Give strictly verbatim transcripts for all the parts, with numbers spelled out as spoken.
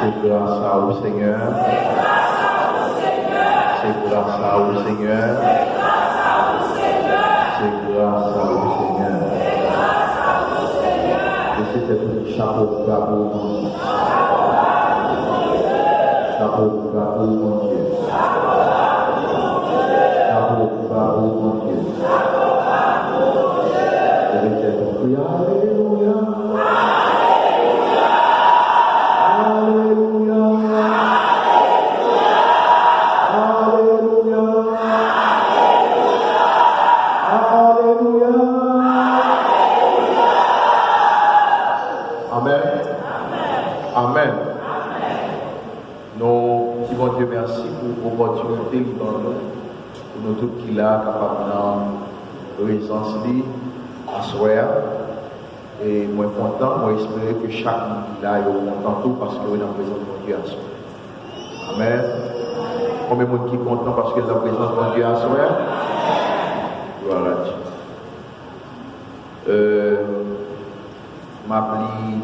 Se gras a ou, Senyè. Se gras a ou, Senyè. Se gras a ou, Senyè. Bese tèt ou, di chapo ba pou ou, Bondye. Chapo ba pou ou, Bondye. Chapo ba pou ou, Bondye. Leve tèt ou, kriye, alelouya. Alelouya. Alelouya. Alelouya. Amèn. Amèn. Nou di Bondye mèsi pou opòtinite li ban nou, pou nou tout ki la kapab nan prezans li aswè a. E mwen kontan, mwen espere ke chak moun ki la yo kontan tou paske yo nan prezans Bondye aswè. Amèn. Konbyen moun ki kontan paske yo nan prezans Bondye aswè a? Glwa a Dye. Euh, m ap li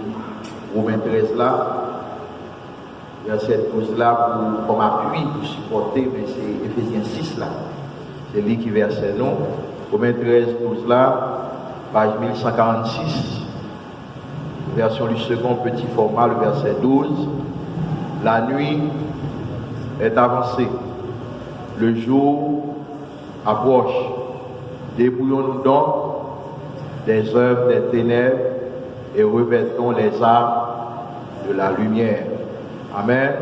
Women trèz la, vèsè douz la pou, kòm apui, pou sipòte, men se Efezyen sis la. Se li ki vèsè nou. Women trèz douz la, paj mil san karannsis, version du second petit format, le verset douze. La nuit est avancée. Le jour approche. Dépouillons-nous donc des œuvres des ténèbres et revêtons les armes de la lumière. Amèn.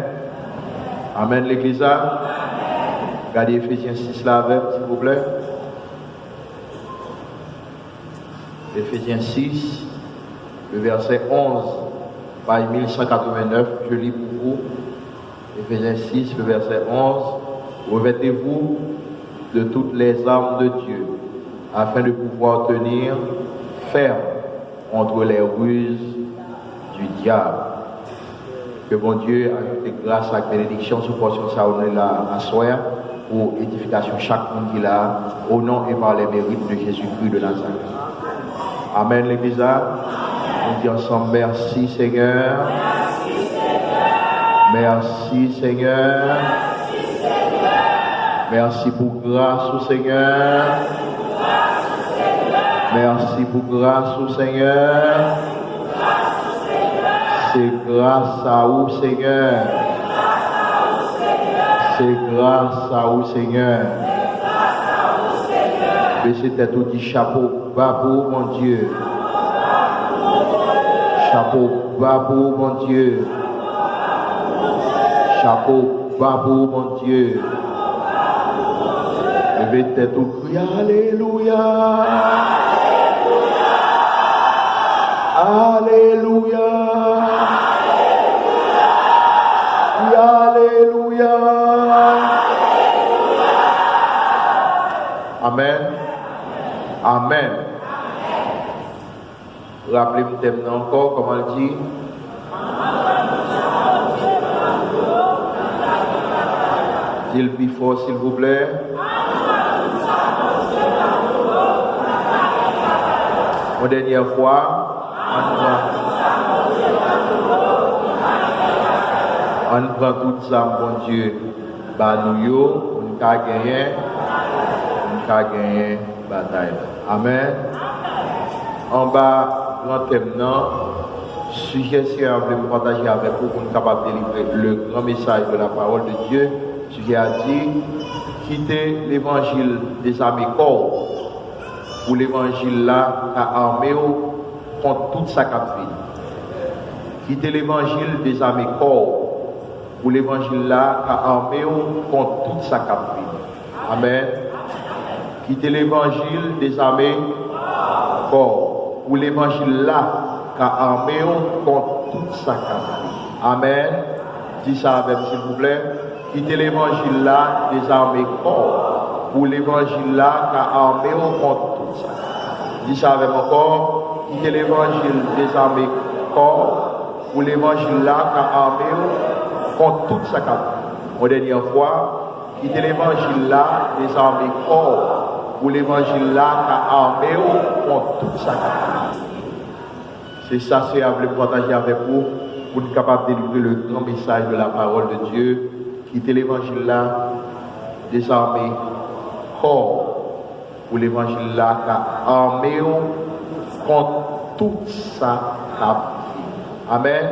Amèn, legliz la. Gade Efezyen sis la avè m, silvouplè. Éphésiens six, le verset onze, page mille cent quatre-vingt-neuf, je lis pour vous. Éphésiens six, le verset onze, revêtez-vous de toutes les armes de Dieu, afin de pouvoir tenir ferme contre les ruses du diable. Ke Bondye ajoute gras ak benediksyon sou pòsyon sa yo nou la aswè a, pou edifikasyon chak moun ki la, au nom et par les mérites de Jésus-Christ de Nazareth. Amèn, legliz la. Nou di ansanm, mèsi, Senyè. Mèsi, Senyè. Mèsi pou gras ou, Senyè. Mèsi pou gras ou, Senyè. Se gras a ou, Senyè. Se gras a ou, Senyè. Bese tèt ou, di chapo ba pou ou, Bondye. Chapo ba pou ou, Bondye. Chapo ba pou ou, Bondye. Leve tèt ou, kriye, alelouya. Alelouya. Alelouya. Amèn. Amèn. Raple m tèm nan ankò, kòman l di? Di l pi fò, silvouplè. Yon dènyè fwa, ann pran, ann pran tout zam Bondye ba nou yo, pou n ka genyen, pou n ka genyen batay la. Amèn. Anba gran tèm nan, sijè Seyè a vle m pataje avèk ou pou n kapab delivre le grand message de la parole de Dieu. Sijè a di, kite levanjil dezame kò w, pou levanjil la ka ame w kont tout sa k ap vini. Kite levanjil dezame kò w, pou levanjil la ka ame w kont tout sa k ap vini. Amèn. Kite levanjil dezame kò w, pou levanjil la ka ame w kont tout sa k ap vini. Amèn. Di sa avè m, silvouplè. Kite levanjil la dezame kò w, pou levanjil la ka ame w kont tout sa. Di sa avè m ankò, kite levanjil dezame kò w, pou levanjil la ka ame w kont tout sa k ap vini. Yon dènyè fwa, kite levanjil la dezame kò w, pou levanjil la ka ame w kont tout sa k ap vini. Se sa Seyè a vle m pataje avèk ou. Pou n kapab delivre le gran mesaj de la parole de Dieu, kite levanjil la dezame kò w, pou levanjil la ka ame w kont tout sa k ap vini. Amèn.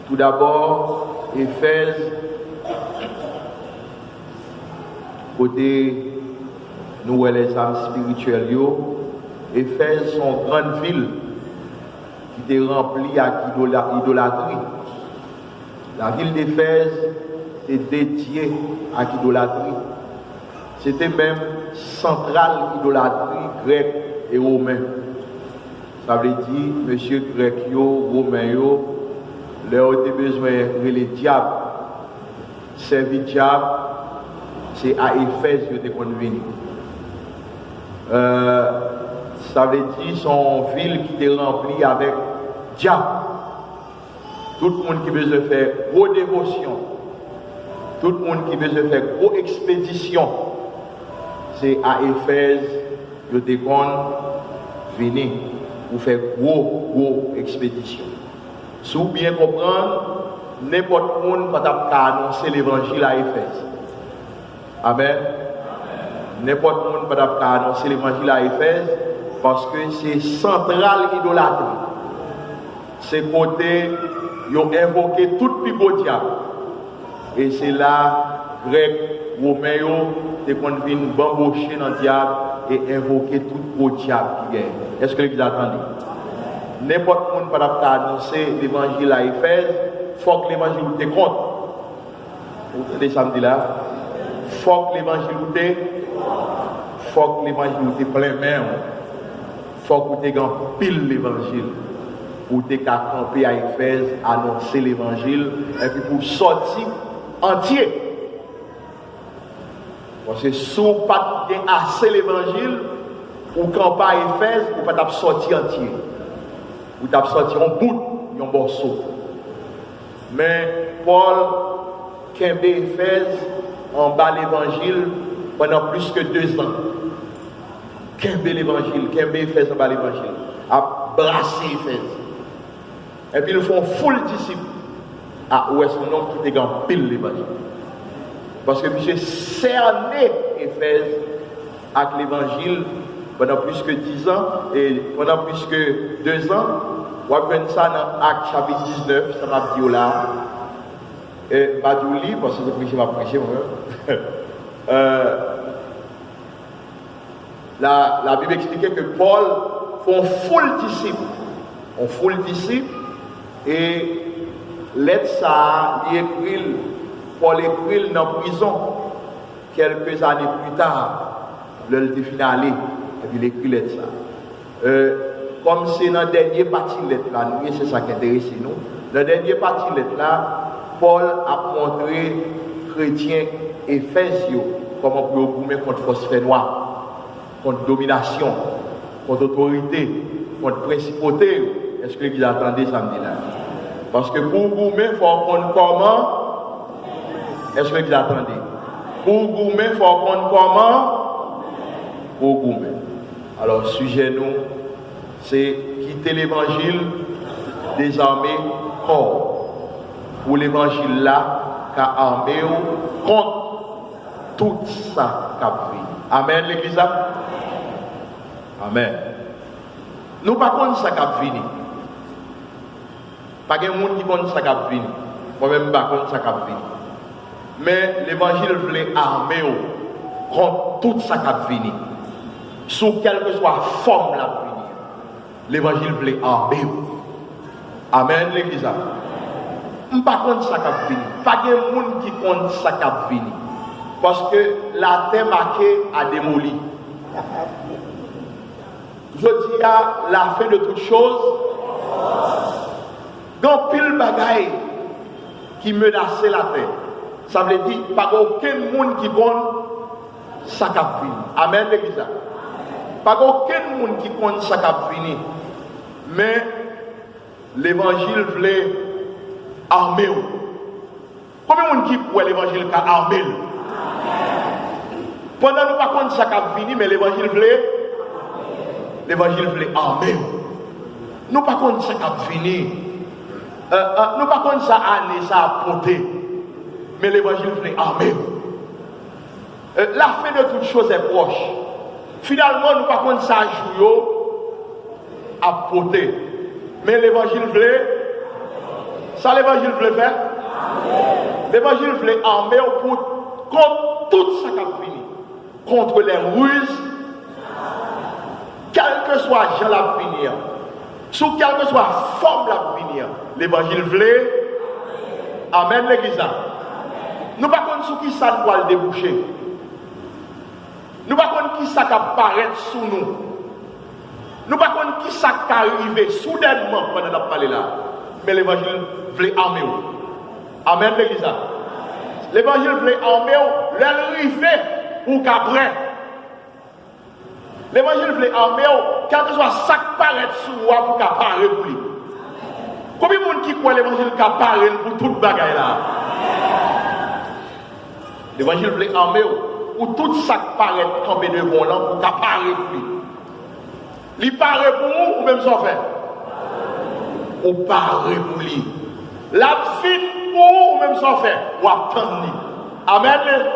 Toudabò, Efèz, kote nou wè lèzam espirityèl yo, Efèz se yon grann vil ki te ranpli ak idola- idolatri. Lavil Defèz te dedye ak idolatri. Se te menm santral idolatri grèk e women. Sa vle di, mesye grèk yo, women yo, lè yo te bezwen rele dyab, sèvi dyab, se a Efèz yo te konn vini. Euh, sa vle di, se yon vil ki te ranpli avèk dyab. Tout moun ki bezwen fè gwo devosyon, tout moun ki bezwen fè gwo ekspedisyon, se a Efèz yo te konn vini pou fè gwo, gwo ekspedisyon. Si w byen konprann, nenpòt moun pa t ap ka anonse levanjil a Efèz. Amèn. Nenpòt moun pa t ap ka anonse levanjil a Efèz, paske se santral idolatri. Se kote yo envoke tout pi gwo dyab. E se la Grèk, Women yo te konn vin banboche nan dyab e envoke tout gwo dyab ki genyen. Èske legliz la tande? Nenpòt moun pa t ap ka anonse levanjil a Efèz, fòk levanjil ou te kont. Ou tande sa m di la? Fòk levanjil ou te, fòk levanjil ou te plen men w. Fòk ou te gen anpil levanjil pou w te ka kanpe a Efèz, anonse levanjil, epi pou w sòti antye. Paske si w pa t gen ase levanjil, ou kanpe a Efèz, ou pa t ap sòti antye. Ou t ap sòti yon bout, yon mòso. Men Pòl kenbe Efèz anba levanjil pandan plis ke dezan. Kenbe levanjil, kenbe Efèz anba levanjil. Ap brase Efèz. Epi l fè yon foul disip. A, ou wè se yon nonm ki te gen anpil levanjil. Paske misye sène Efèz ak levanjil pandan plis ke dizan, e pandan plis ke dezan, w ap jwenn sa nan Ak chapit diznèf, sa m ap di w la. E, m pa di w li, paske se preche m ap preche, mwen menm. Euh, la, Labib eksplike ke Pòl fè yon foul disip, yon foul disip, e lèt sa a, li ekri l, Pòl ekri l nan prizon. Kèlke zane pli ta, lè l te fin ale, epi l ekri lèt sa. Euh, kòm se nan dènye pati lèt la nou ye, se sa k enterese nou. Nan dènye pati lèt la, Pòl ap montre kretyen Efèz yo kòman pou yo goumen kont fòs fènwa, kont dominasyon, kont otorite, kont prensipote yo. Èske legliz la tande sa m di la? Paske pou w goumen, fò w konn kòman. Èske legliz la tande? Pou w goumen, fò w konn kòman pou w goumen. Alò, sijè nou, se kite levanjil dezame kò w, pou levanjil la ka ame w kont tout sa k ap vini. Amèn, legliz la? Amèn. Nou pa konn sa k ap vini. Pa gen moun ki konn sa k ap vini. Mwen menm, m pa konn sa k ap vini. Men levanjil vle ame w kont tout sa k ap vini. Sou kèlkeswa fòm l ap vini an, levanjil vle ame w. Amèn, legliz la. M pa konn sa k ap vini. Pa gen moun ki konn sa k ap vini. Paske latè make a demoli. Jodi a, la fin de toutes choses. Gen anpil bagay ki menase latè. Sa vle di, pa gen okenn moun ki konn sa k ap vini. Amèn, legliz la. Pa gen okenn moun ki konn sa k ap vini. Men, levanjil vle ame w. Konbyen moun ki kwè levanjil ka ame l? Pandan nou pa konn sa k ap vini, men levanjil vle, levanjil vle ame w. Nou pa konn sa k ap vini. Euh, euh, nou pa konn sa ane sa ap pote. Men levanjil vle ame w. Euh, la fin de toutes choses est proche. Finalman, nou pa konn sa jou yo ap pote. Men levanjil vle, sa levanjil vle fè? Levanjil vle ame w pou kont tout sa k ap vini. Contre les ruses, kèlkeswa jan l ap vini an, sou kèlkeswa fòm l ap vini an, levanjil vle. Amèn, legliz la. Nou pa konn sou ki sa l pral debouche. Nou pa konn ki sa k ap parèt sou nou. Nou pa konn ki sa k ka rive soudènman pandan n ap pale la. Men levanjil vle ame w. Amèn, legliz la. Levanjil vle ame w, lè l rive, pou w ka prè. Levanjil vle ame w, kèlkeswa sa k parèt sou ou a, pou w ka pare pou li. Konbyen moun ki kwè levanjil ka pare l pou tout bagay la? Levanjil vle ame w pou tout sa k parèt kanpe devan w lan, pou w ka pare pou li. Li pare pou ou, ou menm sa w fè? Ou pare pou li. L ap vin pou ou, ou menm sa w fè? W ap tann li. Amèn.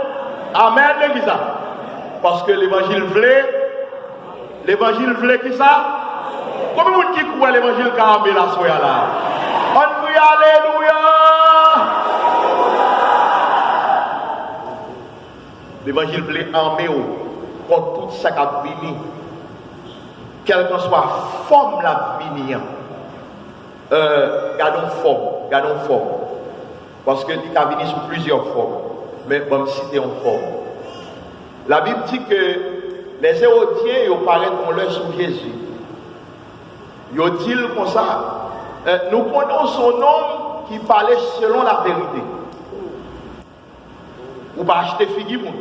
Amèn, legliz la. Paske levanjil vle, levanjil vle ki sa? Konbyen moun ki kwè levanjil ka ame l aswè a la? Ann kriye alelouya! Levanjil vle ame w kont tout sa k ap vini, kèlkanswa fòm l ap vini an. Euh, gade yon fòm, gade yon fòm. Paske li ka vini sou plizyè fòm. Men ban m site yon fòm. Labib di ke lèzewodyen yo parèt yon lè sou Jezi. Yo di l konsa, euh, nou konnen w se yon nonm ki pale selon laverite. Ou pa achte figi moun.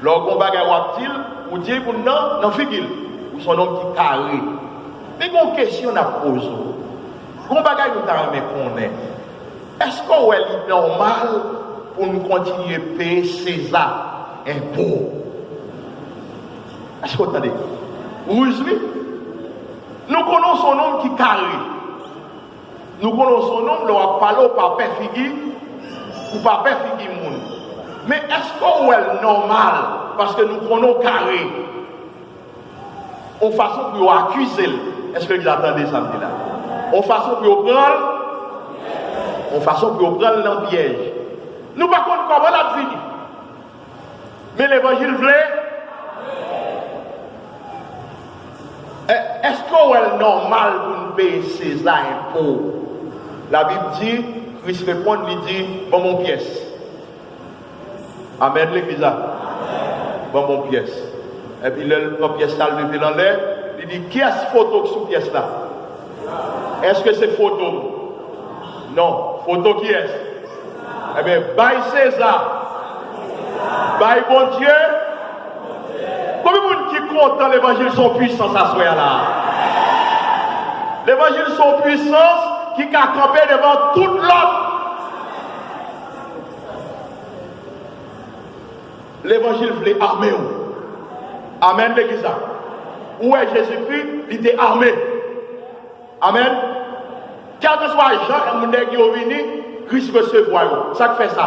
Lè w gen yon bagay w ap di l, ou di moun nan nan figi l. Ou se yon nonm ki kare. Men gen yon kesyon n ap poze w. Gen yon bagay nou ta renmen konnen. Èske w wè li nòmal pou n kontinye peye Seza enpo? Èske w tande? Riz wi. Nou konnen w se yon nonm ki kare. Nou konnen w se yon nonm, lè w ap pale, w pa pè figi, ou pa pè figi moun. Men èske w wè l nòmal, paske nou konnen w kare, yon fason pou yo akize l? Èske legliz la tande sa m di la? Yon fason pou yo pran l, yon fason pou yo pran l nan pyèj. Nou pa konn kòman l ap vini. Men levanjil vle. È-, èske w wè l nòmal pou n peye Seza enpo? Labib di, Kris reponn, li di, ban m yon pyès. Amèn, legliz la. Ban m yon pyès. Epi lè l pran pyès la, l leve l anlè, li di, kiyès foto k sou pyès la? Èske se foto m? Non. Foto kiyès? Ebyen, bay Seza, bay Bondye. Konbyen moun ki kontan levanjil se yon pwisans aswè a la? Levanjil se yon pwisans ki ka kanpe devan tout lòt. Levanjil vle ame w. Amèn, legliz la. Ou wè Jezikri, li te ame. Amèn. Kèlkeswa jan moun nèg yo vini, Kris resevwa yo. Sa k fè sa?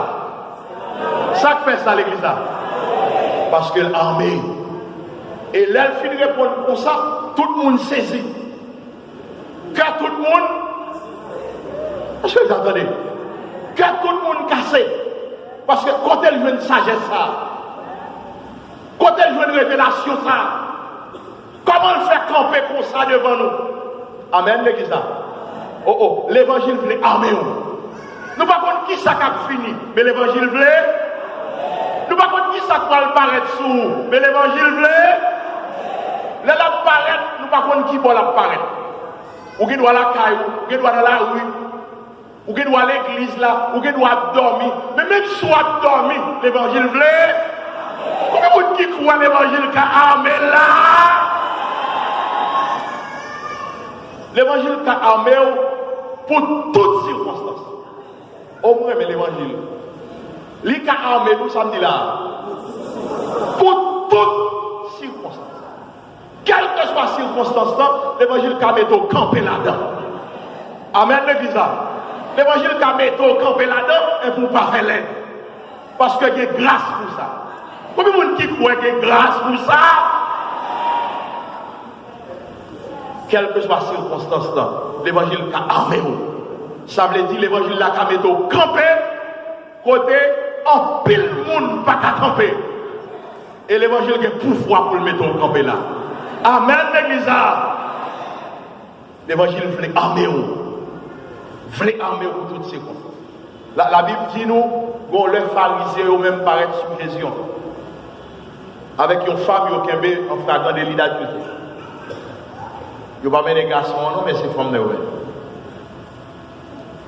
Sa k fè sa, legliz la? Paske l ame. E lè l fin reponn konsa, tout moun sezi. Kè tout moun, èske w tande? Kè tout moun kase. Paske kote l jwenn sajès sa a? Kote l jwenn revelasyon sa a? Kòman l fè kanpe konsa devan nou? Amèn, legliz la. O, o, levanjil vle ame w. Nou pa konn ki sa k ap vini, men levanjil vle. Nou pa konn ki sa k pral parèt sou ou, men levanjil vle. Lè l ap parèt, nou pa konn ki bò l ap parèt. Ou gen dwa lakay ou, ou gen dwa nan lari, ou gen dwa legliz la, ou gen dwa ap dòmi. Men menm si w ap dòmi, levanjil vle. Konbyen moun ki kwè levanjil ka ame l la? Levanjil ka ame w pou tout sikonstans. O, mwen renmen levanjil. Li ka ame nou, sa m di la. Pou tout sikonstans. Kèlkeswa sikonstans lan, levanjil ka mete w kanpe ladan. Amèn, legliz la. Levanjil ka mete w kanpe ladan, epi w pa fè lèd. Paske gen gras pou sa. Konbyen moun ki kwè gen gras pou sa? Kèlkeswa sikonstans lan, levanjil ka ame w. Sa vle di, levanjil la ka mete w kanpe kote anpil moun pa ka kanpe. E levanjil gen pouvwa pou l mete w kanpe la. Amèn, legliz la. Levanjil vle ame w. Vle ame w pou tout sikonstans. La, Labib di nou, gon lè Farizyen yo menm parèt sou Jezi ankò. Avèk yon fanm yo kenbe an flagran deli dakize. Yo pa mennen gason an non, men se fanm nan yo mennen.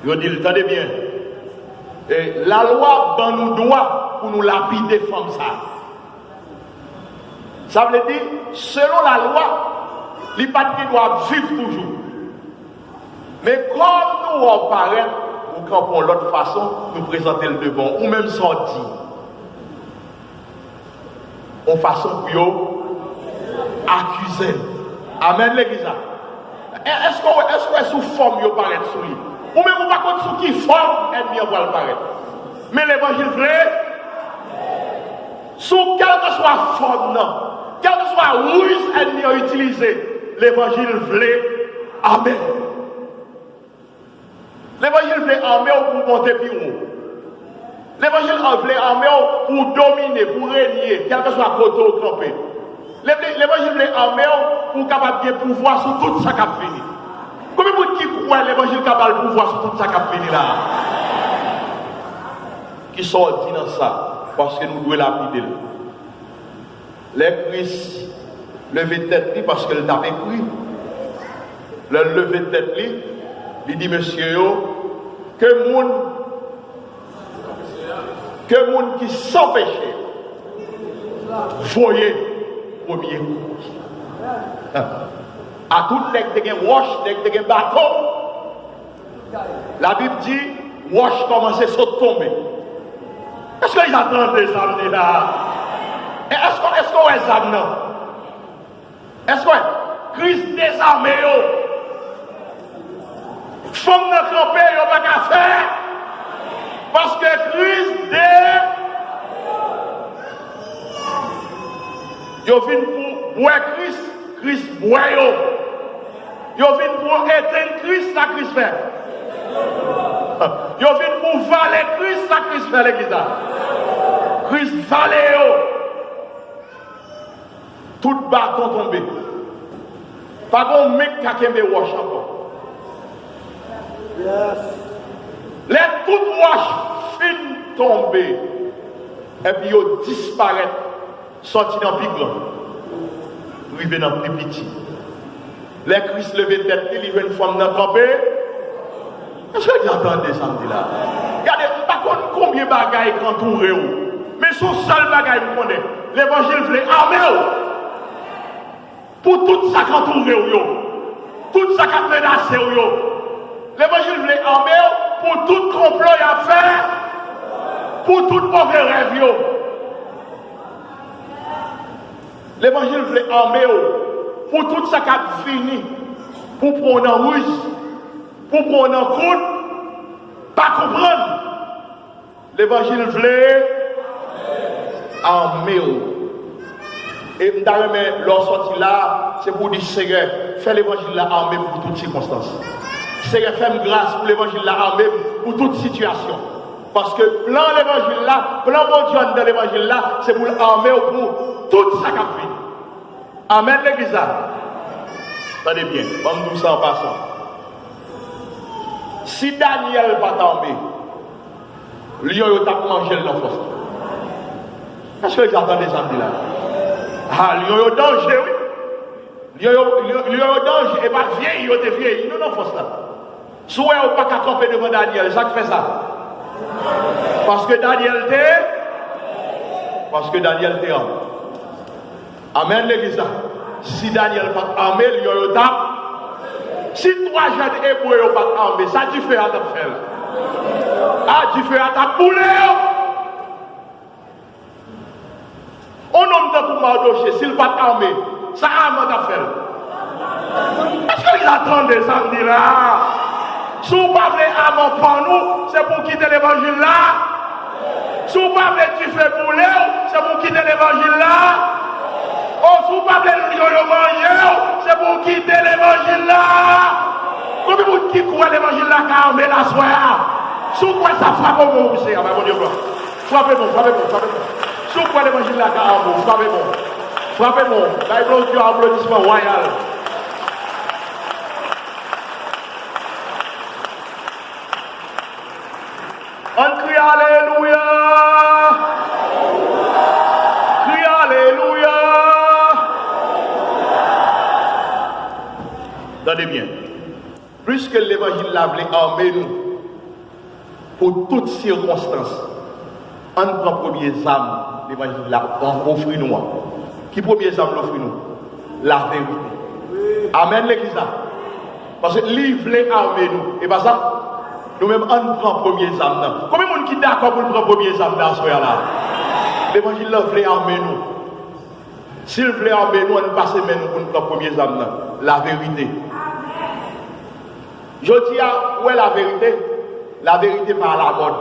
Yo di l, tande byen, e, lalwa ban nou dwa pou nou lapide fanm sa a. Sa vle di, selon lalwa, li pa t gen dwa ap viv toujou. Men kòm nou wè w parèt, ou kanpe yon lòt fason, nou prezante l devan w. Ou menm sa w di? Yon fason pou yo akize l. Amèn, legliz la. E, èske w, èske w wè sou fòm yo parèt sou li? Ou menm ou pa konn sou ki fòm ènmi an pral parèt. Men levanjil vle, sou kèlkeswa fòm nan, kèlkeswa riz ènmi an itilize, levanjil vle ame w. Levanjil vle ame w pou w monte pi wo. Levanjil an vle ame w pou w domine, pou w renye, kèlkeswa kote w kanpe. Lev-, levanjil vle ame w pou w kapab gen pouvwa sou tout sa k ap vini. Konbyen moun ki kwè levanjil ka ba l pouvwa sou tout sa k ap vini la a? Kisa w di nan sa? Paske nou dwe lapide l. Lè Kris leve tèt li, paske l t ap ekri, lè l leve tèt li, li di mesye yo, ke moun, ke moun ki san peche voye premye kou. A tout nèg te gen wòch, nèg te gen baton. Labib di, wòch kòmanse sot tonbe. Èske w ja tande sa m di la a? E èske, èske w wè zam nan? Èske w wè? Kris dezame yo. Fanm nan kanpe, yo pa ka fè. Paske Kris de-, yo vin pou bwè Kris, Kris bwè yo. Yo vin pou etenn Kris, sa Kris fè? Yo vin pou vale Kris, sa Kris fè legliz la? Kris vale yo. Tout baton tonbe. Pa gen yon men k ka kenbe wòch ankò. Lè tout wòch fin tonbe, epi yo disparèt, sòti nan pi gran, rive nan pi piti. Lè Kris leve tèt li, li jwenn fanm nan kanpe. Èske w ja tande sa m di la? Gade, m pa konn konbyen bagay k antoure w, men se yon sèl bagay m konnen. Levanjil vle ame w pou tout sa k antoure w yo, tout sa k ap menase w yo. Levanjil vle ame w pou tout konplo y ap fè, pou tout move rèv yo. Levanjil vle ame w pou tout sa k ap vini, pou pran w nan riz, pou pran w nan kout, pa konprann. Levanjil vle ame w. E m ta renmen, lè w sòti la, se pou w di, Senyè, fè levanjil la ame m pou tout sikonstans. Senyè, fè m gras pou levanjil la ame m pou tout sitiyasyon. Paske plan levanjil la, plan Bondye anndan levanjil la, se pou l ame w pou tout sa k ap vini. Amèn, legliz la. Tande byen, ban m di w sa an pasan. Si Danyèl pa t ame, lyon yo t ap manje l nan fòs la. Èske w ja tande sa m di la? Ha, lyon yo danje, wi. Lyon yo, lyon, lyon yo danje, e pa vyeyi yo te vyeyi, non, nan fòs la. Si w wè yo pa ka kanpe devan Danyèl, sa k fè sa? Paske Danyèl te, paske Danyèl te ame. Amèn, legliz la. Si Danyèl pa t ame, lyon yo t ap. Si twa jèn ebre yo pa t ame, sa dife a t ap fè la? A, dife a t ap boule yo. On nonm tankou Madoche, si l pa t ame, Sa Aman t ap fè l. Èske legliz la tande sa m di la? Si w pa vle Aman pann ou, se pou w kite levanjil la. Si w pa vle dife boule w, se pou w kite levanjil la. O, si w pa vle yoyo manje w, se pou w kite levanjil la. Konbyen moun ki kwè levanjil la ka anme l aswè a? Si w kwè sa, frape w bon pou Seyè a, bay Bondye glwa. Frape bon, frape bon, frape bon. Si w kwè levanjil la ka anme w, frape bon. Frape bon. Bay Bondye aplodisman wayal. Ann kriye alelouya! Kriye alelouya! Tande byen. Pliske levanjil la vle ame nou pou tout sikonstans, ann pran premye zam levanjil la ofri nou an. Ki premye zam l ofri nou? Laverite. Amèn, legliz la. Paske li vle ame nou. E pa sa? Nou menm, ann pran premye zam nan. Konbyen moun ki dakò pou l pran premye zam nan aswè a la? Levanjil la vle ame nou. Si l vle ame nou, ann pase men nou pou n pran premye zam nan. Laverite. Jodi a, ou wè laverite? Laverite pa alamòd.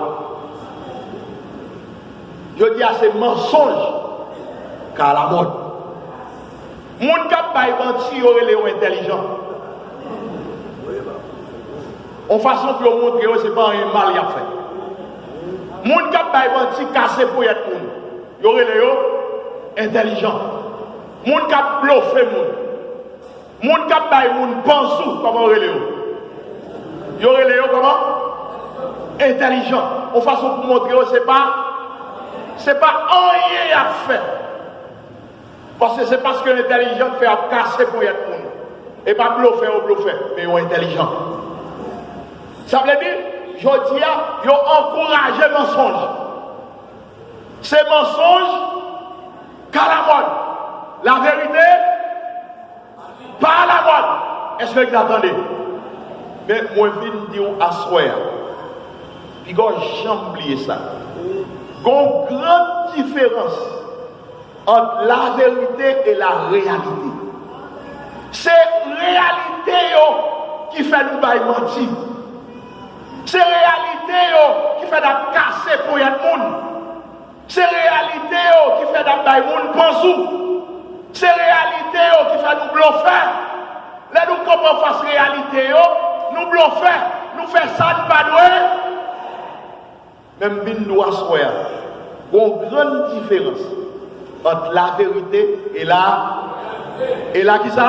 Jodi a, se mansonj k alamòd. Moun k ap bay manti, yo rele yo entèlijan. Yon fason pou yo montre yo se pa anyen mal y ap fè. Moun k ap bay manti, kase ponyèt moun, yo rele yo entèlijan. Moun k ap blofe moun, moun k ap bay moun panzou, kòman yo rele yo? Yo rele yo kòman? Entèlijan. Yon fason pou montre yo se pa, se pa anyen y ap fè. Paske se paske yo entèlijan k fè y ap kase ponyèt moun. E pa blofè yo blofè, men yo entèlijan. Sa vle di, jodi a, yo ankouraje mansonj. Se mansonj k alamòd. Laverite pa alamòd. Èske legliz la tande? Men mwen vin di w aswè a, piga w janm bliye sa. Gon gran diferans ant laverite e lareyalite. Se reyalite yo ki fè nou bay manti. Se reyalite yo ki fè n ap kase ponyèt moun. Se reyalite yo ki fè n ap bay moun panzou. Se reyalite yo ki fè nou blofè. Lè nou kanpe anfas reyalite yo, nou blofè, nou fè sa n pa dwe. Men m vin di w aswè a, gon grann diferans ant laverite e la, e la kisa?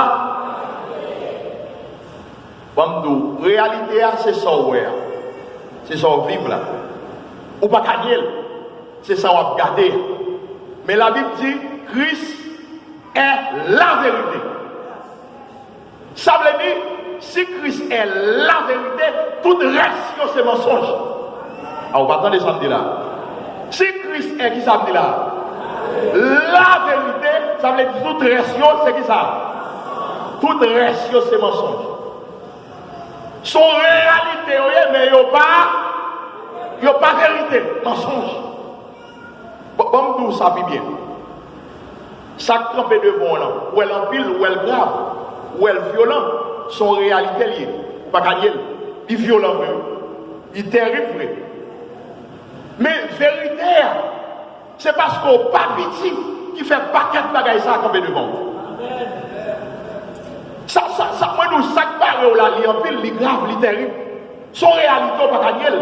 Ban m di w, reyalite a, se sa w wè a. Se sa w viv la. Ou pa ka nye l. Se sa w ap gade a. Men Labib di, Christ est la vérité. Sa vle di, si Kris è laverite, tout rès yo se mansonj. A, ou pa tande sa m di la? Si Kris è, ki sa m di la? Laverite, sa vle di tout rès yo se ki sa? Tout rès yo se mansonj. Se yon reyalite yo ye, men yo pa, yo pa verite, mansonj. Bon, ban m di w sa pi byen. Sa k kanpe devan w lan, ou wè l anpil, ou wè l grav, ou wè l vyolan, se yon reyalite l ye. Ou pa ka nye l. Li vyolan vre wi. Li terib vre. Men verite a, se paske w pa piti ki fè pakèt bagay sa a kanpe devan w. Sa, sa, sa, mwen di w, sa k bare w la, li anpil, li grav, li terib. Se yon reyalite, w pa ka nye l.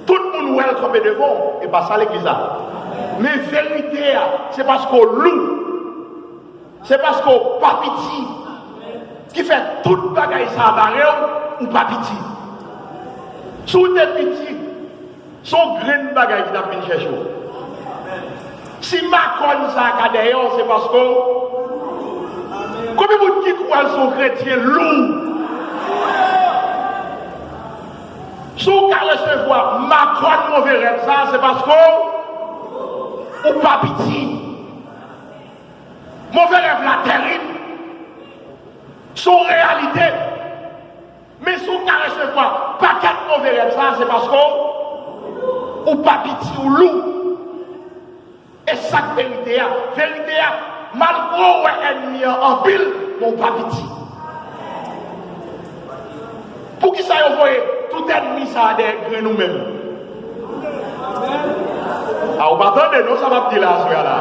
Tout moun wè l kanpe devan w. E pa sa legliz la. Men verite a, se paske w lou. Se paske w pa piti. Ki fè tout bagay sa a bare w, ou pa piti. Si w te piti, se yon grenn bagay ki t ap vin chèche w. Si makòn sa a ka dèyè w, se paske w. Konbyen moun ki kwè l se yon kretyen lou? Si w ka resevwa makòn move rèv sa a, se paske w, ou pa piti. Move rèv la terib. Se yon reyalite. Men si w ka resevwa pakèt move rèv sa a, se paske w, ou pa piti, ou lou. E sa k verite a? Verite a, Malgre w wè ènmi an anpil, men w pa piti. Poukisa yo voye tout ènmi sa a dèyè grenn ou menm? A, ou pa tande non sa m ap di la aswè a la.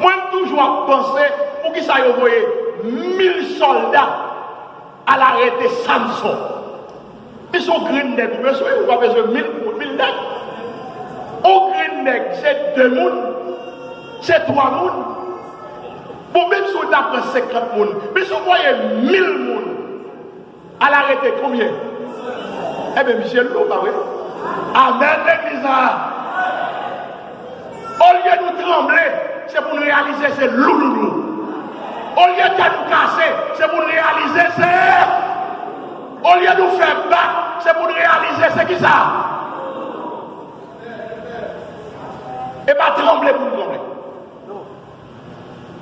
Mwen, m toujou ap panse, poukisa yo voye mil sòlda al arete Samson? Misye, yon grenn nèg ou bezwen, ou pa bezwen mil, mil nèg. Yon grenn nèg, se de moun, se twa moun. Bon, menm si w ta pran senkant moun, men si w voye mil moun al arete konbyen? Ebyen, misye lou, pa vre? Amèn, legliz la. Olye nou tranble, se pou n reyalize se lou nou lou. Olye kè nou kase, se pou n reyalize se. Olye nou fè bak, se pou n reyalize se kisa? E pa tranble pou n tranble.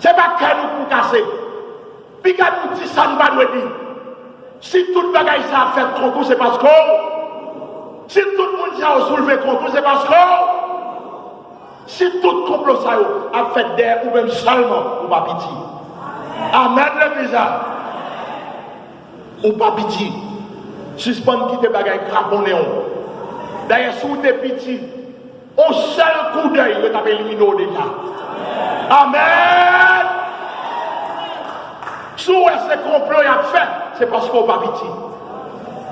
Se pa kè nou pou kase. Piga nou di sa n pa dwe di. Si tout bagay sa ap fèt kont ou, se paske w. Si tout moun sa yo soulve kont ou, se paske w. Si tout konplo sa yo ap fèt dèyè ou menm sèlman, ou pa piti. Amèn, legliz la. Ou pa piti. Sispann kite bagay kraponnen w. Dayè, si w te piti, yon sèl koudèy, yo t ap elimine w deja. Amèn! Si w wè se konplo y ap fè, se paske w pa piti.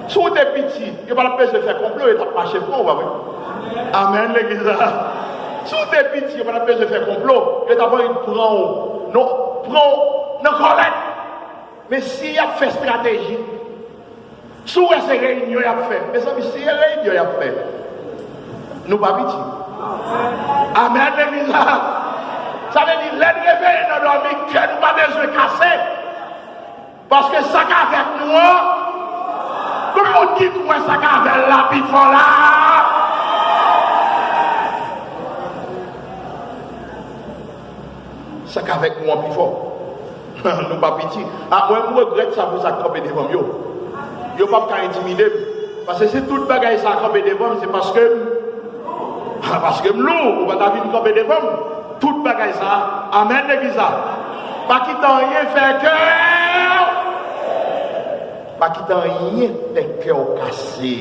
Si w te piti, yo pa t ap bezwen fè konplo, yo t ap mache pran w, pa vre? Amèn, legliz la. Si w te piti, yo pa t ap bezwen fè konplo, yo t ap annik pran w, non, pran w nan kòlèt. Men si y ap fè estrateji, si w wè se reyinyon y ap fè, mezanmi, si se reyinyon y ap fè, nou pa piti. Amèn, legliz la. Sa vle di, lè n reveye nan dòmi, kè nou pa bezwen kase. Paske sa k avèk nou an, konbyen moun ki kwè sa k avè l la pi fò la? Sa k avèk nou an pi fò. Nou pa piti. A, mwen, m regrèt sa pou sa k kanpe devan m yo. Yo p ap ka entimide m. Paske si tout bagay sa a kanpe devan m, se paske m, a, paske m lou, ou pa ta vin kanpe devan m. Tout bagay sa a, amèn, legliz la. Pa kite anyen fè kè w. Pa kite anyen fè kè w kase.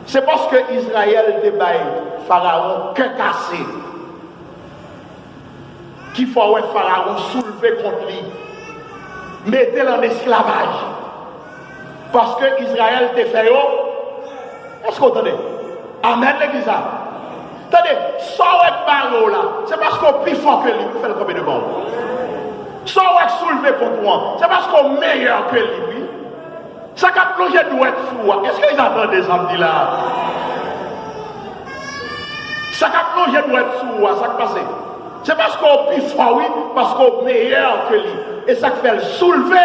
Se paske Izrayèl te bay Farawon kè kase ki fè w wè Farawon soulve kont li, mete l ann esklavaj. Paske Izrayèl te fè yo. Èske w tande? Amèn, legliz la. Tande, sa w wè k bare w la, se paske w pi fò ke li pou fè l kanpe devan w. Sa w wè k soulve kont ou an, se paske w meyè ke li, wi. Sa k ap lonje dwèt sou ou a, èske w tande sa m di la? Sa k ap lonje dwèt sou ou a, sa k pase? Se paske w pi fò, wi, paske w meyè ke li. E sa k fè l soulve.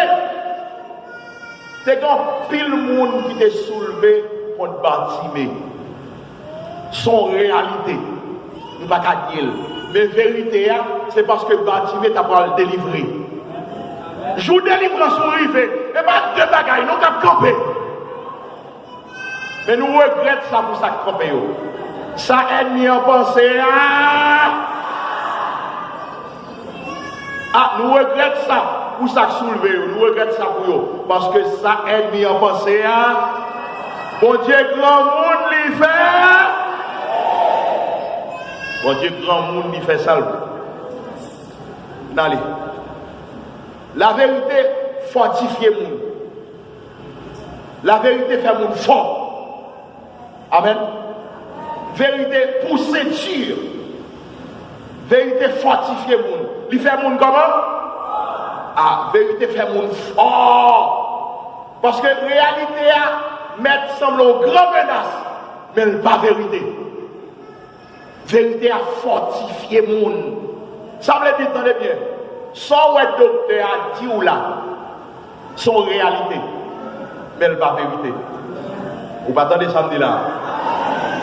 Te gen anpil moun ki te soulve kont Batime. Se yon reyalite. Nou pa ka nye l. Men verite a, se paske Batime ta pral delivre. Jou delivrans ou rive, e pa de bagay non k ap kanpe. Men nou regrèt sa pou sa k kanpe yo. Sa ènmi an panse a. A, nou regrèt sa pou sa k soulve yo, nou regrèt sa pou yo. Paske sa ènmi an panse a, Bondye granmoun li fè. Bondye granmoun li fè sa l vle. N ale. Laverite fòtifye moun. Laverite fè moun fò. Amèn. Verite pou senti. Verite fòtifye moun. Li fè moun kòman? A, verite fè moun fò. Paske reyalite a mèt sanble yon gran menas, men l pa verite. Verite a fòtifye moun. Sa vle di, tande byen, sa w wè doktè a di w la, se yon reyalite, men l pa verite. Ou pa tande sa m di la?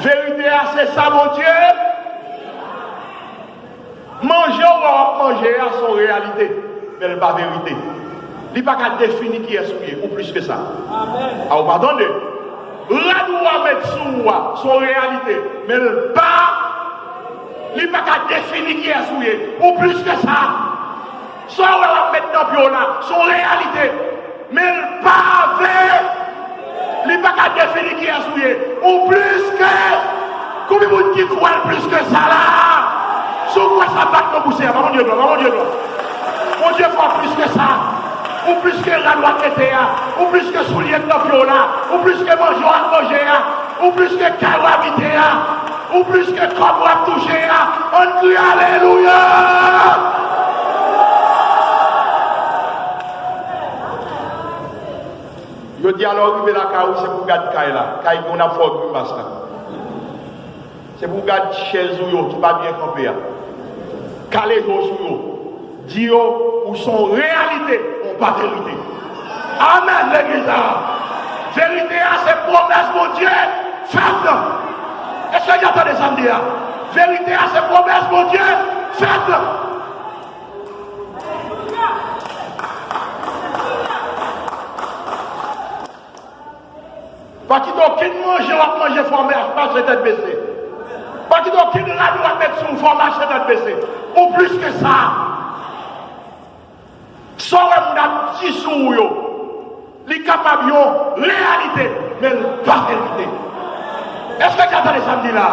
Verite a, se sa Bondye. Manje w wè w ap manje a, se yon reyalite, men l pa verite. Li pa ka defini kiyès ou ye, ou plis ke sa. A, ou pa tande? Rad ou a met sou ou a, se yon reyalite, men l pa Li pa ka defini kiyès ou ye. Ou plis ke sa. Sa w wè w ap met nan pye w la, se yon reyalite. Men l pa ve, li pa ka defini kiyès ou ye. Ou plis ke, konbyen moun ki kwè l plis ke sa la? Si w kwè sa, bat nan bouch ou, ba Bondye glwa, ba Bondye glwa. Bondye fè w plis ke sa. Ou plis ke rad w ap mete a. Ou plis ke soulye k nan pye w la. Ou plis ke manje w ap manje a. Ou plis ke kay w abite a. Ou plis ke kòb w ap touche a. Ann kriye alelouya! Yo di alò w rive lakay ou, se pou w gad kay la. Kay ke w ap fè w grimas la. Se pou w gad chèz ou yo ki pa byen kanpe a. Kale je w sou yo. Di yo, ou se yon reyalite, ou pa verite. Amèn, legliz la. Verite a, se pwomès Bondye fèt la. Èske w tande sa m di a? Verite a, se pwomès Bondye fèt la. Pa kite okenn manje w ap manje fè w mache tèt bese. Pa kite okenn rad w ap met sou ou fè w mache tèt bese. Ou plis ke sa. Sa w wè moun ap di sou ou yo, li kapab yon reyalite, men l pa verite. Èske w tande sa m di la?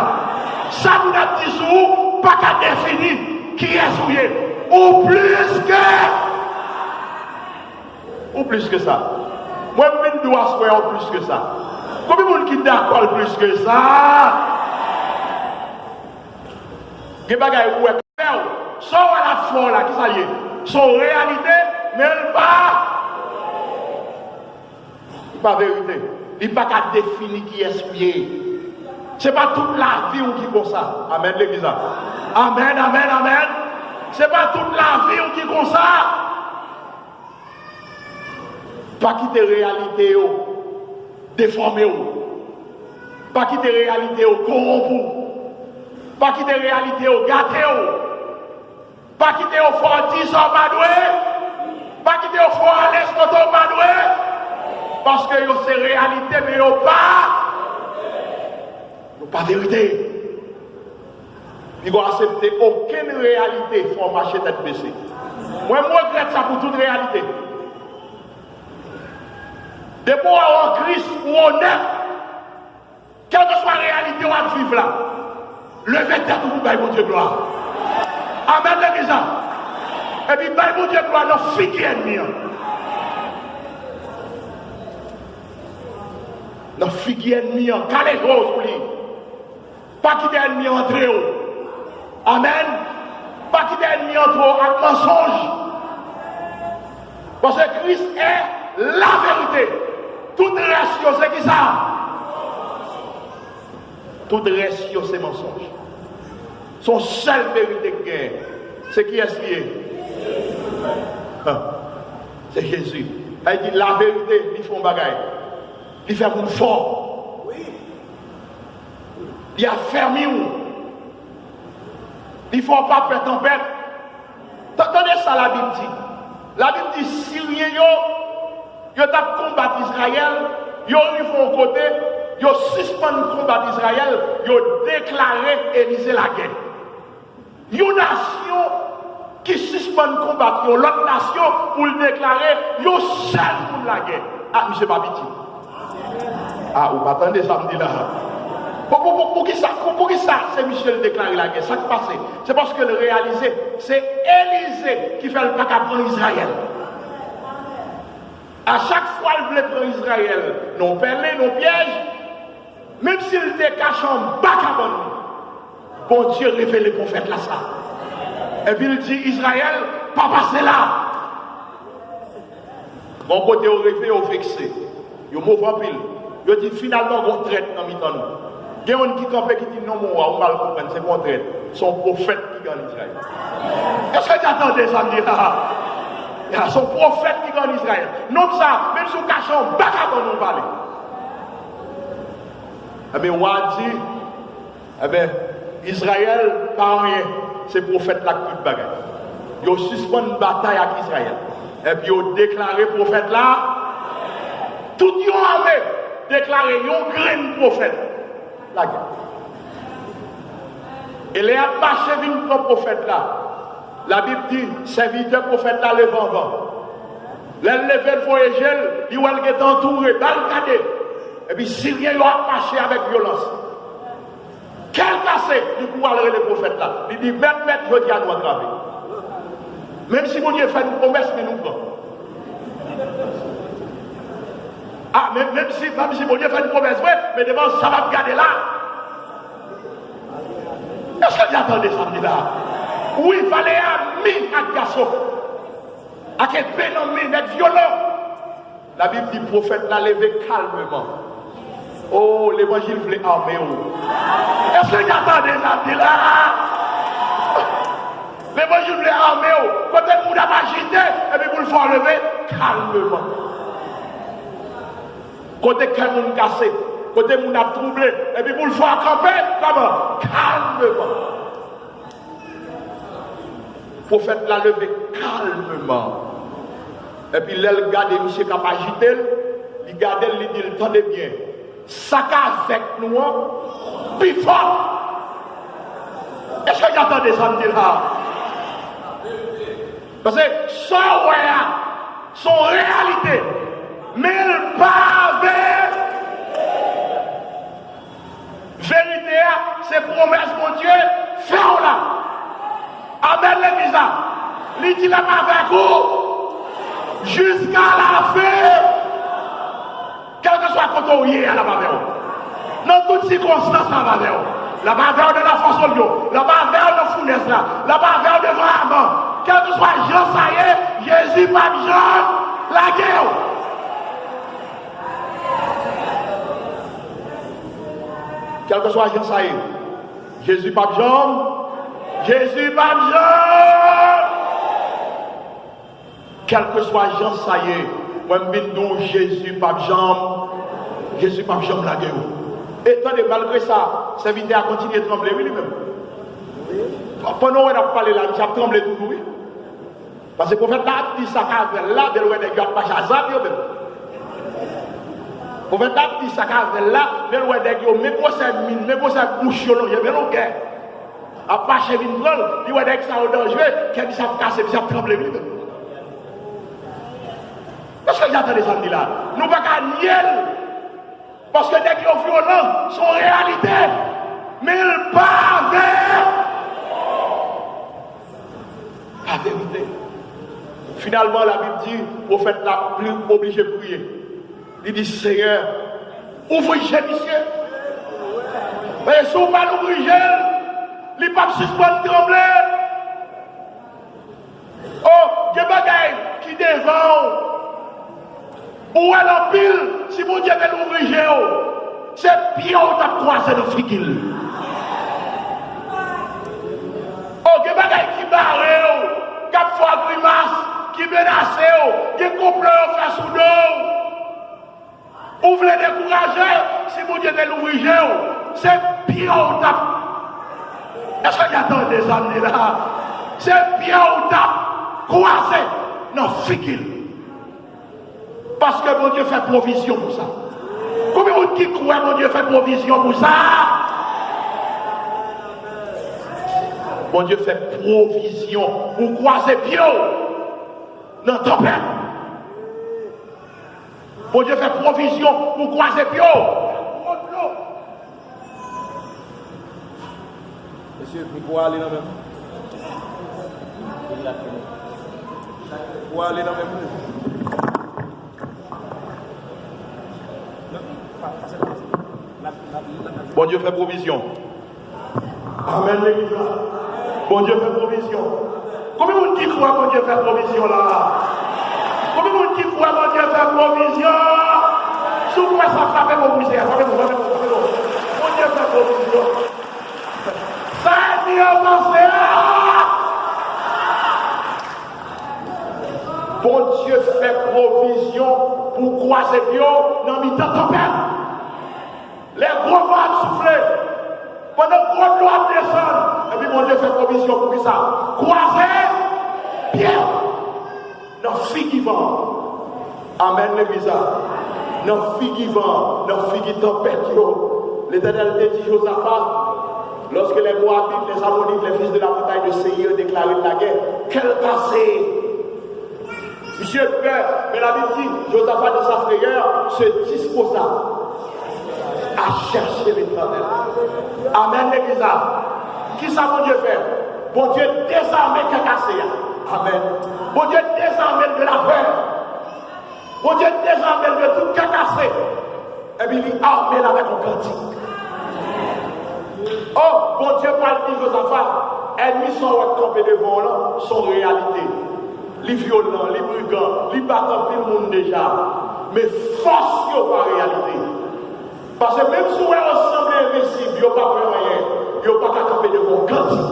Sa moun ap di sou ou pa ka defini kiyès ou ye. Ou plis ke Ou plis ke sa. Mwen, m vin di w aswè a, ou plis ke sa. Konbyen moun ki dakò l plis ke sa? Gen bagay ou wè k ap fè w. Sa w wè l ap fè w la, ki sa l ye? Se yon reyalite, men l pa, li pa verite. Li pa ka defini kiyès ou ye. Se pa tout lavi w ki konsa. Amèn, legliz la. Amèn, amèn, amèn. Se pa tout lavi w ki konsa. Pa kite reyalite yo defòme w. Pa kite reyalite yo kowonp ou. Pa kite reyalite yo gate w. Pa kite yo fè w di sa w pa dwe. Pa kite yo fè w ale kote w pa dwe. Paske yo se reyalite, men yo pa, yo pa verite. Li gon aksepte okenn reyalite fè w mache tèt bese. Mwen, m regrèt sa pou tout reyalite. Depi w an Kris, ou onèt. Kèlkeswa reyalite w ap viv la, leve tèt ou pou bay Bondye glwa. Amèn, legliz la. Epi bay Bondye glwa nan figi ènmi an. Nan figi ènmi an, kale je w sou li. Pa kite ènmi an antre w. Amèn. Pa kite ènmi an antre w ak mansonj. Paske Kris è la verite. Tout rès yo se kisa? Tout rès yo se mansonj. Se yon sèl verite k genyen. Se kiyès li ye? Se Jezi. Sa vle di laverite, li fè yon bagay. Li fè moun fò. Li afèmi w. Li fè w pa pè tanpèt. Ta-, tande sa Labib di. Labib di, Siryen yo, yo t ap konbat Izrayèl, yo rive yon kote, yo sispann konbat Izrayèl, yo deklare Elize lagè. Yon nasyon ki sispann konbat yon lòt nasyon pou l deklare yon sèl moun lagè. A, misye pa piti. A, ou pa tande sa m di la. Pou, pou, pou, poukisa, pou, poukisa se misye l deklare lagè? Sa k pase? Se paske l reyalize se Elize ki fè l pa ka pran Izrayèl. A chak fwa l vle pran Izrayèl, nan yon pèlen, nan yon pyèj, menm si l te kache anba kabann li, Bondye revele pwofèt la sa. Epi l di, Izrayèl, pa pase la. Bon, kote yo rive, yo vekse. Yo move anpil. Yo di, finalman, gon trèt nan mitan nou. Gen youn ki kanpe, ki di, non, mon wa, ou mal konprann, se pa yon trèt. Se yon pwofèt ki gen ann Izrayèl. Èske w tande sa m di la? Ya, se yon pwofèt ki gen ann Izrayèl. Nonm sa, menm si w kache anba kabann ou, pale. Ebyen, wa di, Ebyen, Izrayèl pa anyen, se pwofèt la k tout bagay. Yo sispann batay ak Izrayèl. Epi yo deklare pwofèt la, tout yon ame deklare yon grenn pwofèt lagè. E lè y ap mache vin pran pwofèt la, Labib di, sèvitè pwofèt la leve anvan. Lè l leve, l voye je l, li wè l gentan antoure, ba l gade. Epi Siryen yo ap mache avèk vyolans. Kè l kase, li kouri al rele pwofèt la. Li di, mèt, mèt, jodi a nou antrave. Menm si Bondye fè nou pwomès, men nou pran. A, menm, menm si, menm si Bondye fè nou pwomès vre, men devan sa m ap gade la. Èske n ap tande sa m di la? Wi, vale a mi ak gason. Ak epe nan men, nèg vyolan. Labib di pwofèt la leve kalmeman. O, levanjil vle ame w. Èske n ap tande sa m di la? Levanjil vle ame w. Kote moun ap ajite, epi pou l fè w leve kalmeman. Kote kè moun kase, kote moun ap twouble, epi pou l fè w kanpe, kòman? Kalmeman. Pwofèt la leve kalmeman. Epi lè l gade misye k ap ajite l, li gade l, li di l, tande byen, sa k avèk nou an pi fò. Èske n ap tande sa m di la? Paske sa w wè a, se yon reyalite, men l pa ve. Verite a, se pwomès Bondye fè w la. Amèn, legliz la. Li di l ap avèk ou jiska lafen. Kèlkeswa kote w ye a, l ap avè w. Nan tout sikonstans, l ap avè w. L ap avè w nan lafòs yo. L ap avè w nan founès la. L ap avè w devan avan. Kèlkeswa jan sa ye, Jezi p ap janm lage w. Kèlkeswa jan sa ye, Jezi p ap janm, Jezi p ap janm. Kèlkeswa jan sa ye, mwen m vin di w, Jezi p ap janm, Jezi p ap janm lage w. E tande, malgre sa, sèvitè a kontinye tranble, wi, li menm. Pandan w wè n ap pale la, misye ap tranble toujou, wi. Paske pwofèt la ap di sa k avè l la, men l wè nèg yo ap mache a zam yo menm. Pwofèt la ap di sa k avè l la, men l wè nèg yo, men gwosè min, men gwosè bouch yo lonje, men longè. Ap mache vin pran l, li wè nèg sa yo danjre, kè misye ap kase, misye ap tranble, wi, li menm. Èske n ap tande sa m di la? Nou pa ka nye l. Paske nèg yo vyolan, se yon reyalite. Men l pa ve. Pa verite. Finalman, Labib di, pwofèt la pli oblije priye. Li di, Senyè, ouvri je misye. Men si w pa l ouvri je l, li p ap sispann tranble. O, gen bagay ki devan w. Ou wè l anpil, si Bondye te louvri je w, se pye w t ap kwaze nan figi l. O, gen bagay ki bare w, k ap fè w grimas, ki menase w, gen konplo yo fè sou do w. Ou vle dekouraje, si Bondye te louvri je w, se pye w t ap. Èske n ap tande sa m di la? Se pye w t ap kwaze nan figi l. Paske Bondye fè pwovizyon pou sa. Konbyen moun ki kwè Bondye fè pwovizyon pou sa? Bondye fè pwovizyon pou kwaze pye w nan tanpèt. Bondye fè pwovizyon pou kwaze pye w. Mesye, mikwo a ale nan men m. Mikwo a ale nan men m. Bondye fè pwovizyon. Amèn, legliz la. Bondye fè pwovizyon. Konbyen moun ki kwè Bondye fè pwovizyon la? Konbyen moun ki kwè Bondye fè pwovizyon? Si w kwè sa, frape bon pou Seyè, frape bon, frape bon, frape bon. Bondye fè pwovizyon. Sa ènmi an panse a! Bondye fè pwovizyon pou kwaze pye w nan mitan tanpèt. Lè gwo van ap soufle, pandan gwo dlo ap desann, epi Bondye fè pwovizyon pou kisa? Kwaze pye w nan figi van an. Amèn, legliz la. Nan figi van an, nan figi tanpèt yo. Letènèl te di Jozafa, Lorsque les Moabites, les Ammonites, les fils de la montagne de Séïr déclarent la guerre, kè l kase. Misye pè, men Labib di, Jozafa dans sa frayeur se disposa à chercher l'Éternel. Amèn, legliz la. Kisa Bondye fè? Bondye dezame kè kase a. Amèn. Bondye dezame l de la pè. Bondye dezame l de tout kè kase. Epi li ame l avèk yon kantik. Oh, Bondye pral di Jozafa, ènmi sa w wè k kanpe devan w lan, se yon reyalite. Li vyolan, li brigan, li bat anpil moun deja. Men fòs yo pa reyalite. Paske menm si w wè yo sanble envensib, yo pa pè anyen, yo pa ka kanpe devan yon kantik.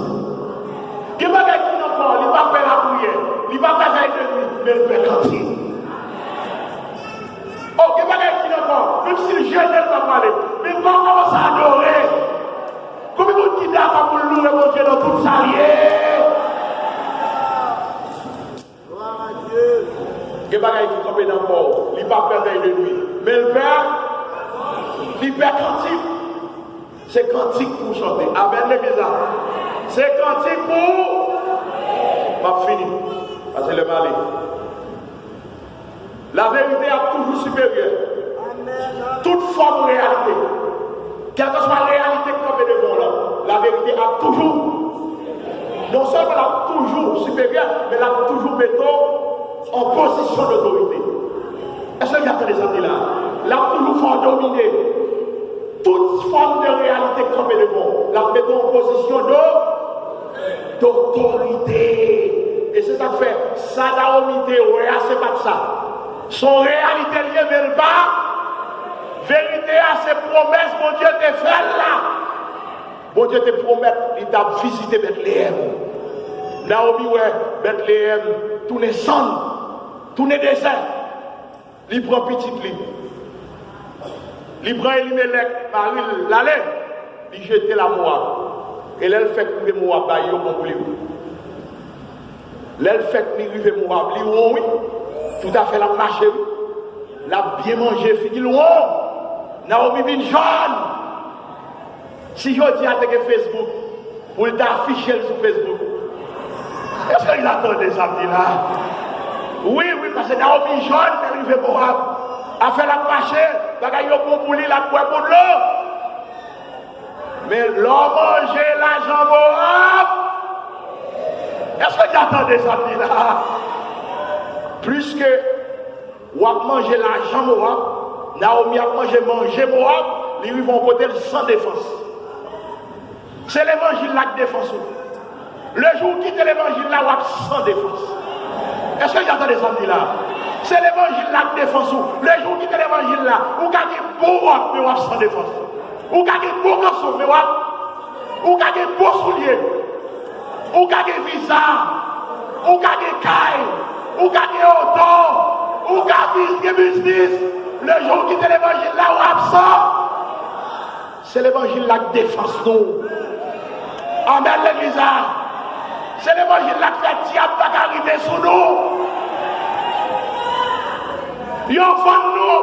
Gen bagay ki nan kò w, li pa pè lapriyè, li pa pè vèy de nuit, men l pè kantik. Oh, gen bagay ki nan kò w, menm si l jene, l pa pale, men kò w kòmanse adore. Konbyen moun ki dakò pou l louwe Bondye nan tout sa l ye? Gen bagay ki kanpe nan kò w. Li pa pè vèy de nuit. Men l pè, li pè kantik. Se kantik pou w chante. Amèn, legliz la. Se kantik pou w. M ap fini. Paske lè m ale. Laverite ap toujou siperyè tout fòm reyalite. Kèlkeswa reyalite k kanpe devan w lan, laverite ap toujou, non sèlman l ap toujou siperyè, men l ap toujou mete w an pozisyon dotorite. Èske n ap tande sa m di la? L ap toujou fè w domine tout fòm de reyalite k kanpe devan w. L ap mete w an pozisyon do, dotorite. E se sa k fè, sa Nawomi te wè a, se pa t sa. Se yon reyalite l ye, men l pa. Verite a, se pwomès Bondye te fè l la. Bondye te pwomèt li t ap vizite Betleyèm. Nawomi wè Betleyèm tounen sann, tounen dezè. Li pran pitit li. Li pran Elimelèk, mari l, l ale. Li jete l a Mowab. E lè l fèk rive Mowab, bay yo bon pou li wi. Lè l fèk li rive Mowab, li won wi. Toutafè l ap mache wi. L ap byen manje, figi l won. Nawomi vin jòn. Si jodi a te gen Facebook, pou l ta afiche l sou Facebook. Èske n ap tande sa m di la? Wi, wi, paske Nawomi jòn, lè l rive Mowab. Afè l ap mache, bagay yo bon pou li, l ap bwè bon dlo. Men lè w manje lajan Mowab, èske n ap tande sa m di la? Pliske w ap manje lajan Mowab, Nawomi ap manje manje Mowab, li rive yon kote l san defans. Se levanjil la k defans ou. Le jou w kite levanjil la, w ap san defans. Èske n ap tande sa m di la? Se levanjil la k defans ou. Le jou w kite levanjil la, ou ka gen bon wòb, men w ap san defans. Ou ka gen bon kanson, men w ap, ou ka gen bon soulye. Ou ka gen viza. Ou ka gen kay. Ou ka gen oto. Ou ka gen biznis. Le jou w kite levanjil la, w ap san. Se levanjil la k defans nou. Amèn, legliz la. Se levanjil la k fè dyab pa ka rive sou nou. Yo vann nou.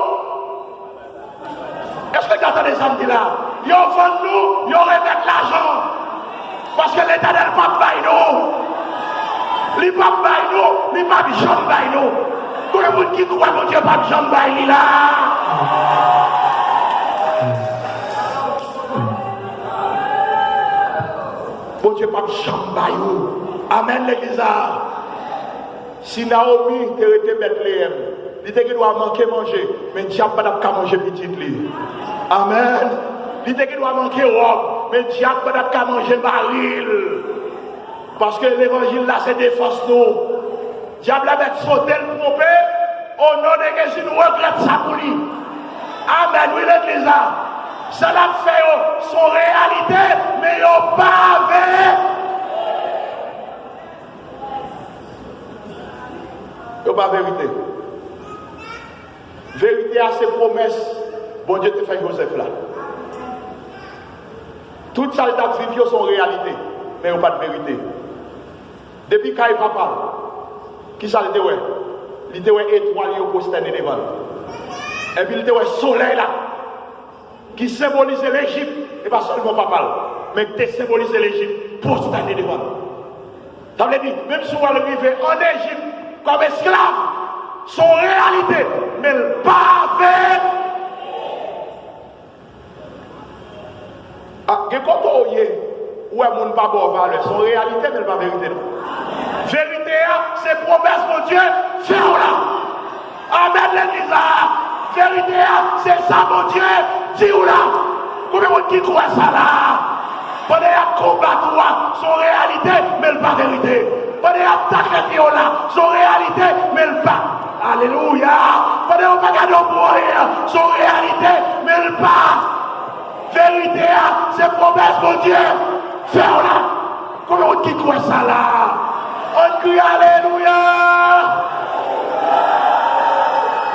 Èske n ap tande sa m di la? Yo vann nou, yo remèt lajan. Paske Letènèl p ap bay nou. Li p ap bay nou, li p ap janm bay nou. Konbyen moun ki kwè Bondye p ap janm bay li la? Bondye p ap janm bay ou. Amèn, legliz la. Si Nawomi te rete Betleyèm, li te gen dwa manke manje, men dyab pa t ap ka manje pitit li. Amèn. Li te gen dwa manke wòb, men dyab pa t ap ka manje mari l. Paske levanjil la se defans nou. Dyab la mèt sote l twonpe, o non de Jezi, nou regrèt sa pou li. Amèn, wi, legliz la. Sa l ap fè yo, se yon reyalite, men yo pa vle. Yo pa verite. Verite a se pwomès Bondye te fè Jozèf la. Tout sa l t ap viv yo se yon reyalite, men yo pa t verite. Depi kay papa l, kisa l te wè? Li te wè etwal yo pwostène devan l. Epi l te wè solèy la, ki senbolize Lejip, e pa sèlman papa l. Men te senbolize Lejip, pwostène devan l. Sa vle di, menm si w al rive ann Ejip kòm esklav, se yon reyalite, men l pa vre. Ah, gen kote w ye, ou wè moun pa ba w valè, se yon reyalite, men l pa verite non. Verite a, se pwomès Bondye fè w la. Amèn, legliz la. Verite a, se sa Bondye di w la. Konbyen moun ki kwè sa la? Pandan y ap konbat ou a, se yon reyalite, men l pa verite. Pandan y ap takle pye w la, se yon reyalite, men l pa. Alelouya! Pandan yo pa gade w pou anyen an, se yon reyalite, men l pa. Verite a, se pwomès Bondye fè w la. Konbyen moun ki kwè sa la? Ann kriye alelouya!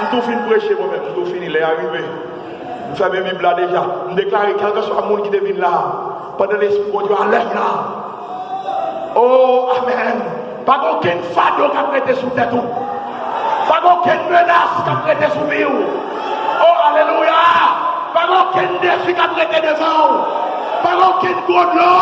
M tou fin preche mwen menm, m tou fini, lè a rive. M fèmen Bib la deja. M deklare, kèlkeswa moun ki te vin la, pandan Lespri Bondye alèt la. Oh, amèn. Pa gen okenn fado k ap rete sou tèt ou. Pa gen okenn menas k ap rete sou vi w. Oh, alelouya! Pa gen okenn defi k ap rete devan w. Pa gen okenn gwo dlo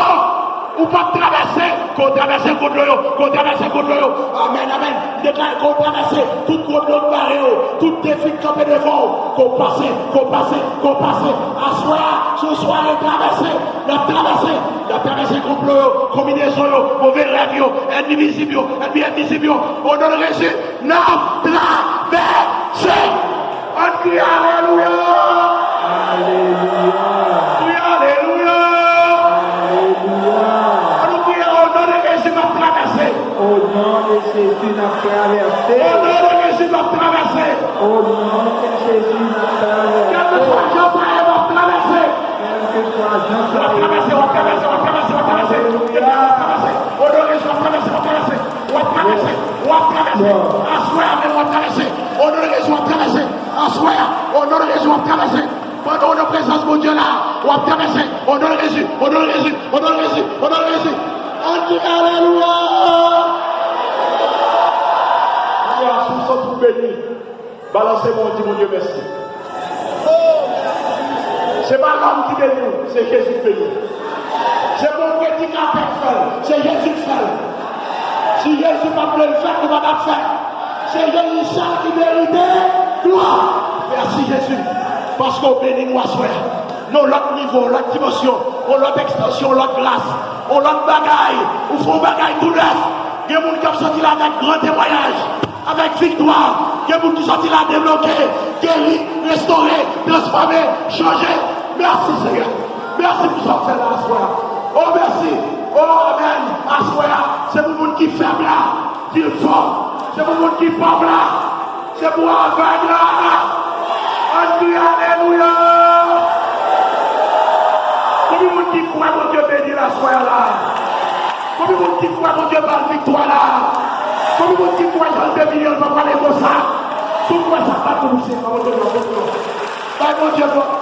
ou p ap travèse. Ke w travèse gwo dlo yo. Ke w travèse gwo dlo yo. Amèn, amèn. M deklare ke w travèse tout gwo dlo k bare yo. Tout defi k kanpe devan w. Ke w pase, ke w pase, ke w pase. Aswè a, se yon sware travèse. N ap travèse, n ap travèse konplo yo, konbinezon yo, move rèv yo, ènmi vizib yo, ènmi envizib yo. O non de Jezi, n ap travèse. Ann kriye alelouya! Alelouya! Kriye alelouya! Alelouya! Ann nou kriye, o non de Jezi, m ap travèse. O non de Jezi, n ap travèse. O non de Jezi, m ap travèse. O non de Jezi, n ap travèse. Kèlkeswa jan sa ye, m ap travèse. Kèlkeswa jan sa ye. W ap travèse, w ap travèse, w ap travèse, w ap travèse. Alelouya. W ap travèse. O non de Jezi, w ap travèse, w ap travèse, w ap travèse. Aswè a menm, w ap travèse. O non de Jezi, w ap travèse. Aswè a, o non de Jezi, w ap travèse. Pandan w nan prezans Bondye la, w ap travèse. O non de Jezi, o non de Jezi, o non de Jezi, o non de Jezi. Ann di alelouya. Kounye a, si w santi w beni, balanse men w, di Bondye mèsi. Se pa lòm ki beni w, se Jezi ki beni w. Se pa yon predikatè k fè l, se Jezi k fè l. Si Jezi pa t vle l fèt, li pa t ap fèt. Se Jezi sèl ki merite glwa. Mèsi Jezi, paske w beni nou aswè a. Nan yon lòt nivo, yon lòt dimansyon, yon lòt ekstansyon, yon lòt gras, yon lòt bagay. Ou fè yon bagay tou nèf. Gen moun k ap sòti la avèk gran temwayaj, avèk viktwa. Gen moun ki sòti la debloke, geri, restore, transfòme, chanje. Mèsi Seyè. Mèsi pou sa w fè la aswè a. O mèsi. O amèn. Aswè a, se pou moun ki fèb la, di l fò. Se pou moun ki pòv la. Se pou avèg la. Ann kriye alelouya. Konbyen moun ki kwè Bondye beni l aswè a la? Konbyen moun ki kwè Bondye ba l viktwa la? Konbyen moun ki kwè jan l te vini an, l pa prale konsa? Si w kwè sa, bat pou Bondye, Bondye, Bondye. Bay Bondye glwa.